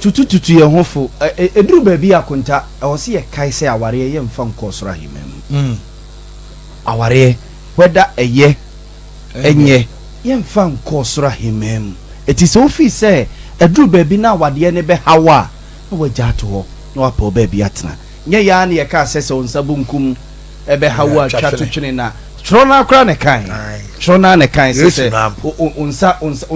Yɛtutututu yɛn ho fo. Ɛduru baabi a, Akonta, ɛwɔ sɛ yɛkae sɛ awareɛ yɛmfa nkɔɔ soro ahemman mu. Awareɛ, whether ɛyɛ ɛnyɛ, yɛmfa nkɔɔ soro ahemman mu. Ɛti sɛ wofii sɛ ɛduru baabi na awadeɛ no bɛha wo a, na wagya ato hɔ na wapɛ wo baabi atena. Nyɛ yɛa ne yɛkaa sɛ wo nsa bonkum ɛbɛha wo a, twa to twene, na twerɛ no akora ne kan, twerɛ no ne kan sɛ wo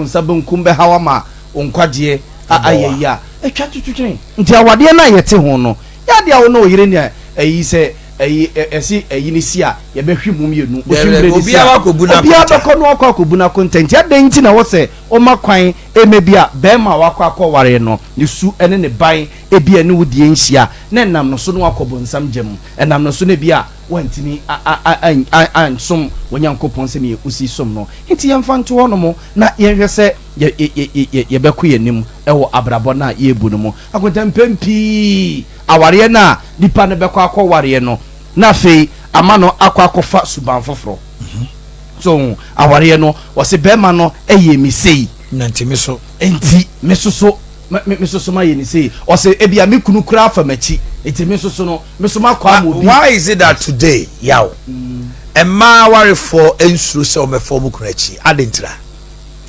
nsa bonkum bɛha wo ama wo nkwagyeɛ ayɛ yi a, ɛtwa to twene. Nti awadeɛ no a yɛte ho no, yɛadeɛ a wo ne wo yere ne ɛyi sɛ ɛyi ɛsi ɛyi ne si a yɛbɛhwe mu mmienu. Obiara akɔbu n'akonta. Obiara bɛkɔ no akɔ akɔbu n'akonta. Nti adan nti na wɔsɛ ɔma kwan ɛmɛ bi a bɛrima a wakɔ akɔware no ne su ɛne ne ban ebi ɛne wo die nhyia na ɛnam no so no akɔ bonsam gya mu, ɛnam no so no ebi a wantumi ansom Onyankopɔn sɛ ne osi som no. Nti yɛmfa nto hɔ nom na yɛnhwɛ sɛ yɛbɛkɔ yɛn anim ɛwɔ abrabɔ no a yɛrebu no mu. Akonta, mpɛn pii awareɛ no a nipa no bɛkɔ akɔwareɛ no na afei ama no akɔ akɔfa suban foforɔ so. Awareɛ no, wɔsi bɛrima no ɛyɛ mi sei. Na nti mi so. Nti mi soso me soso ma yɛ ne sei. Ɔsɛ ebi a mi kunu kura afa m'akyi, nti mi soso no mi so ma kɔ ama obi. Why is it that today, Yaw, mmaa awarefoɔ nsuro sɛ wɔmɛfɔ wɔn kunu akyi adi ntira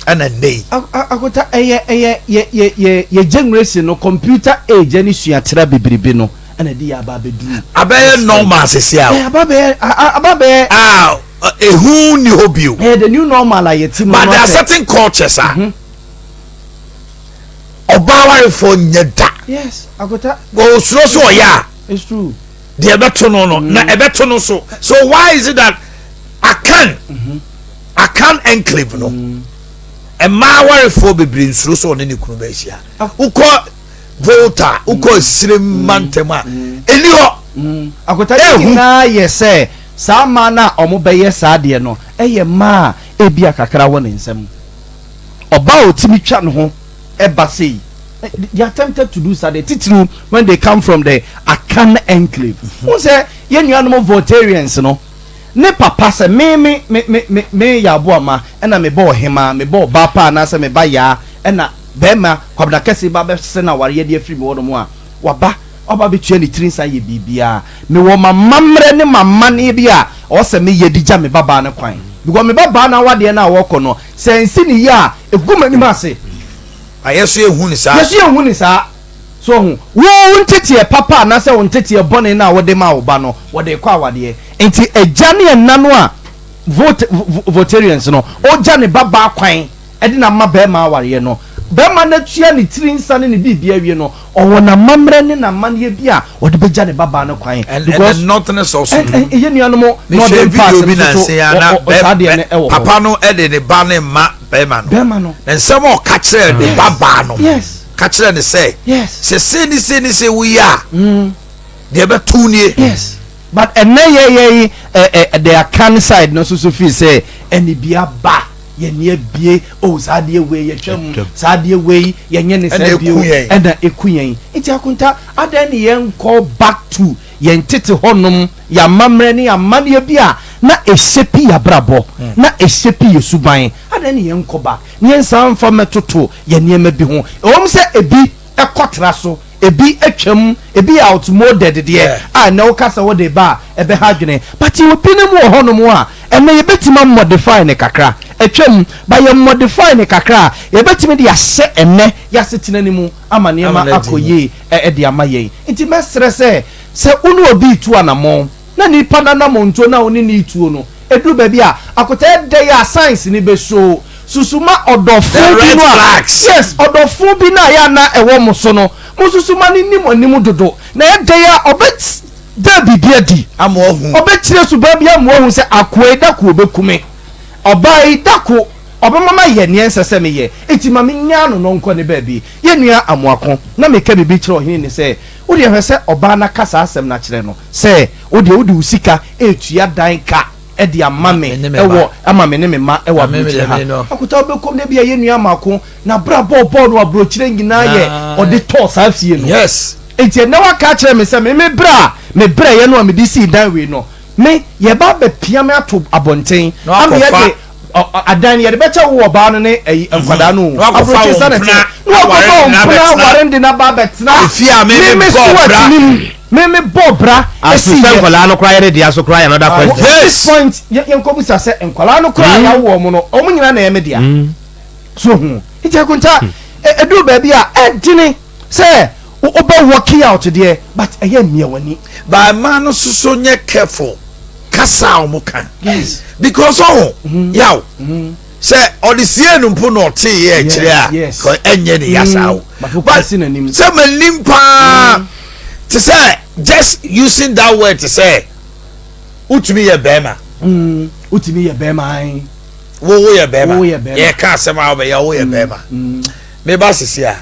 ɛna nne yi? Akota, ɛyɛ yɛ generation no, computer age ɛne suatera bebrebe no ɛna ɛde yɛ aba abɛduru. Abɛyɛ normal sisi a. Ɛyɛ aba bɛyɛ aba bɛyɛ. A ehu ni hɔ bio. Ɛyɛ the new normal a yɛ ti mu. But there are certain cultures a ɔbaa awarefoɔ nyɛ da. Yes, Akota. Osuro so ɔyɛ a. It's true. Deɛ ɛbɛto no na ɛbɛto no so. So why is it that Akan enclave no, mmaa awarefoɔ bebree nsuro sɛ ɔne ne kunu bɛahyia? Wokɔ Volta, wokɔ Esirem mantam a, ɛni hɔ. Akota, ne nyinaa yɛ sɛ saa mmaa no a ɔmo bɛyɛ saa adeɛ no, ɛyɛ mmaa a ebi a kakra wɔ ne nsam. Ɔbaa a otimi twa ne ho ɛba sei, they are tempted to do saa deɛ, titiriw when they come from the Akan enclave. N sɛ yɛn nuanom Voltarians no, ne papa sɛ me me me me me me yɛ aboama ɛna me bɔ ɔhema, me bɔ ɔbaa pa anaasɛ me ba yaa, ɛna bɛrima Kwabena kɛse ba bɛsɛ na awareɛ de afiri mi hɔ nom a, waba ɔba bɛtua ne tiri nsa yɛ biribiara. Mewɔ ma mammerɛ ne ma manneɛ bi a ɔwɔ sɛ meyɛ de gya me babaa no kwan, because me babaa no awadeɛ no a wɔkɔ no, sɛ nsi ne yie a, egu m'anim ase. Ayɛ so ehu ne saa. Yɛso yɛhu ne saa so ho. Wo nteteɛ papa anaasɛ wo nteteɛ bɔne no a wode ma wo ba no, wɔde kɔ awadeɛ. Nti agya ne ɛna no a vote Voltarians no, ɔgya ne babaa kwan ɛde na ma bɛrima awareɛ no, bɛrima no atua ne tiri nsa ne ne biribi awie no, ɔwɔ n'amammerɛ ne n'amanneɛ bi a ɔde bɛgya ne babaa no kwan. And the northerners also. Ɛyɛ nuanom northern parts no so so saa deɛ no ɛwɔ hɔ. Papa no ɛde ne ba ne ma bɛrima no. Bɛrima no. Na nsɛm a ɔka kyerɛ ne ba baa no. Ka kyerɛ ne sɛ. Sɛ sei ne sei ne sei woyɛ a, deɛ ɛbɛto nie. Yes, but ɛnɛ yɛ yi ɛ ɛ the Akan side no nso so fi sɛ ɛne bi aba yɛn abie o, saa adeɛ wei yɛtwa mu, saa adeɛ wei yɛnyɛ ne saa bio, ɛna eku yɛn. Nti Akonta, adan ne yɛn kɔ back to yɛn tete hɔnom, yɛn amammerɛ ne yɛn amanneɛ bi a na ɛhyɛ pi yɛ abrabɔ na ɛhyɛ pi yɛ suban. Adan ne yɛn kɔ back ne yɛn nsa nfa mɛtoto yɛn nneɛma bi ho. Ɛwɔm sɛ ebi ɛkɔtra so, ebi atwam, ebi yɛ outmoded deɛ a ɛnɛ woka sɛ wode ba a ɛbɛha adwene, but yɛwɔ binom wɔ hɔnom a ɛnɛ yɛbɛtumi amodify ne kakra. Atwam ba, yɛ modify ne kakra a, yɛbɛtumi de ahyɛ ɛnɛ yɛasetena no mu ama nneɛma akɔ yie ɛde ama yɛn. Nti mɛsrɛ sɛ wo ne obi tu anammɔn na nipa nanammɔntuo na wo ne ne tuo no ɛduru baabi a, Akota, ɛdɛ yɛ a science ni bɛso susuma ɔdɔfo bi no a, yes, ɔdɔfo bi no a yɛ ana ɛwɔ mo so no, mo susuma no nim anim dodo na ɛdɛ yɛ a ɔbɛ da biribi adi, ɔbɛkyerɛ suban bi ama wahu sɛ akoa yi dako ɔbɛkume, ɔbaa yi dako ɔbɛma ma yɛ neɛ nsɛ sɛ meyɛ. Nti ma menyaa no no nkɔ ne baabi. Yɛnnua Amoako na meka biribi kyerɛ ɔhene ne sɛ wodeɛ hwɛ sɛ ɔbaa no aka saa asɛm no akyerɛ no sɛ wodeɛ wode wo sika ɛtua dan ka ɛde ama me ɛwɔ ama me ne me ma ɛwɔ aburokyire ha. Akota, wobɛkɔm no bi a yɛnnua Amoako na bra bɔɔbɔɔ no aburokyire nyinaa yɛ ɔde tɔɔ saa fie no. Nti ɛnɛ waka akyerɛ me sɛ me me brɛ a me brɛ yɛ no a mede sii dan wei no, me yɛba abɛpia me ato abɔnten ama yɛde. Adan no yɛde bɛkyɛ wo ɔbaa no ne ɛyi nkwadaa no. Na wakɔfa Aburokyi wo sa na mpena ɛte na wakɔfa aware wo de no mpena abɛtena. aware de n'aba abɛtena. Efie a me me bɔ so bra. atumi mu, me bɔ bra Aso esi sɛ yɛ. nkɔlaa no koraa yɛ ne dea so koraa yɛ another question. At this point yɛn kɔ bisa sɛ nkwadaa no koraa yɛawo wɔn no, wɔn nyinaa na ɛyɛ me dea so hu. Nti Akonta, ɛduru baabi a ɛdene sɛ wobɛ work out deɛ, but ɛyɛ mmea w'ani. But mmaa no soso nyɛ careful kasa a wɔn ka because ɔho yaw sɛ ɔde sie no mpo na ɔte yɛ akyire a ɛnyɛ ne yasa o. But wo but kasi n'anim. Sɛ m'anim paa te sɛ just using that word te sɛ wotumi yɛ bɛrima. Wotumi yɛ bɛrima ayi. Wo yɛ bɛrima. Wo yɛ bɛrima. Yɛ ka asɛm a wobɛyɛ, wo yɛ bɛrima. Meba sisi a.